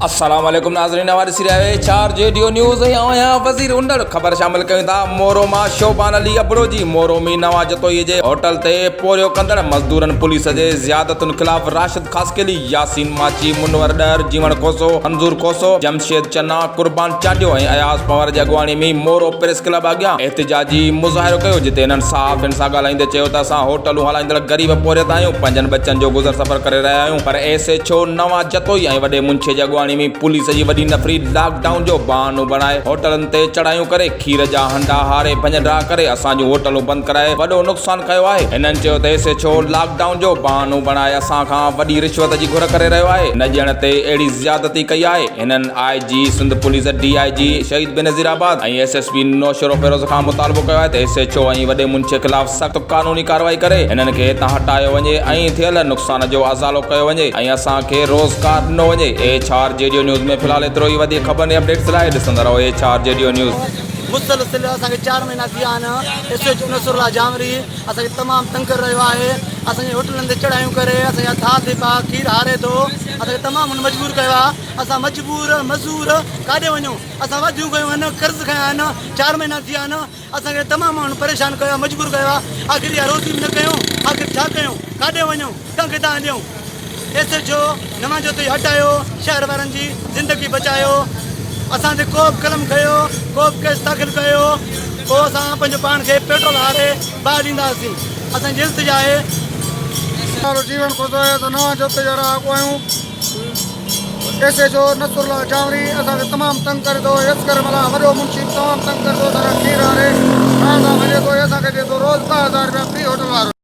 السلام عليڪم ناظرين اوهان ڏسي رهيا آهيو H R G D news ۽ آئون آهيان وزير انڙ خبر شامل ڪيون ٿا مورو مان شوبان علي ابڙو جي مورو ۾ نوان جتوئي جي هوٽل تي پورهيو ڪندڙ مزدورن پوليس جي زيادتن خلاف راشد خاصخيلي ياسين ماڇي منور ڏهر جيوڻ کوسو منظور کوسو جمشيد چنا قربان چانڊيو ۽ اياز پنهور جي اڳواڻي ۾ مورو پريس ڪلب اڳيان احتجاجي مظاهرو ڪيو جتي هنن صحافين سان ڳالهائيندي چيو ته اسان هوٽلون هلائيندڙ غريب پورهيت آهيون پنهنجن ٻچن جو گذر سفر ڪري رهيا آهيون پر ايس ايڇ او نوان جتوئي ۽ وڏي منشي جي اڳواڻي ۾ پوليس جي وڏي نفري لاڪ ڊائون جو بهانو بڻائي هوٽلن تي چڙهايون ڪري کير جا هنڊا هاري ڀڃ ڊاهه ڪري اسان جون هوٽلون بند ڪرائي وڏو نقصان ڪيو آهي. هنن چيو ته S H O lock down جو بهانو بڻائي اسان کان وڏي رشوت جي گهر ڪري رهيو آهي نه ڏيڻ تي اهڙي زيادتي ڪئي آهي. هنن I G Sindh police, D I G Shaheed Benazirabad ۽ S S P Naushahro Feroze کان مطالبو ڪيو آهي ته ايس ايڇ او ۽ وڏي منشي خلاف سخت قانوني ڪارروائي ڪري هنن کي هتان هٽايو وڃي ۽ ٿيل نقصان جو ازالو ڪيو وڃي ۽ اسان کي روزگار ڏنو وڃي. H R G D news ۾ في الحال ايترو ئي وڌيڪ خبرن ۽ اپڊيٽس لاء ڏسندا رهو H R G D news. مسلسل اسان کي چار مهينا ٿي ويا آهن S H O Nasrullah Janwari اسان کي تمام تنگ ڪري رهيو آهي اسان جي هوٽلن تي چڙهايون ڪري اسان جا ٿا ٿيپا کير هاري ٿو اسان کي تمام هن مجبور ڪيو آهي اسان مجبور مزور ڪاڏي وڃون اسان واڌيون ڪيون آهن قرض کنيا آهن چار مهينا ٿي ويا آهن اسان کي تمام ماڻهن پريشان ڪيو آهي مجبور ڪيو آهي آخر اها روزي به نه ڪيون آخر ڇا ڪيون ڪاڏي وڃون ڪنهن کي دانهن ڏيون ايس ايڇ او نوان جوتي هٽايو شهر وارن جي زندگي بچايو اسان تي ڪو به قلم کنيو ڪو به ڪيس داخل ڪيو پوء اسان پنهنجو پاڻ کي پيٽرول هاري باهه ڏينداسين اسان جي التجا آهي. نالو جيون کوسو آهي اسان نوان جوتي جا رهاڪو آهيون S H O Nasrullah Janwari اسان کي تمام تنگ ڪري ٿو ايس ڪري ملاح وڏو منشي به تمام تنگ ڪري ٿو اسان کان کير هاري کان سان وڃي ٿو اسان کي ڏي ٿو روز 10,000 رپيا في هوٽل وارو.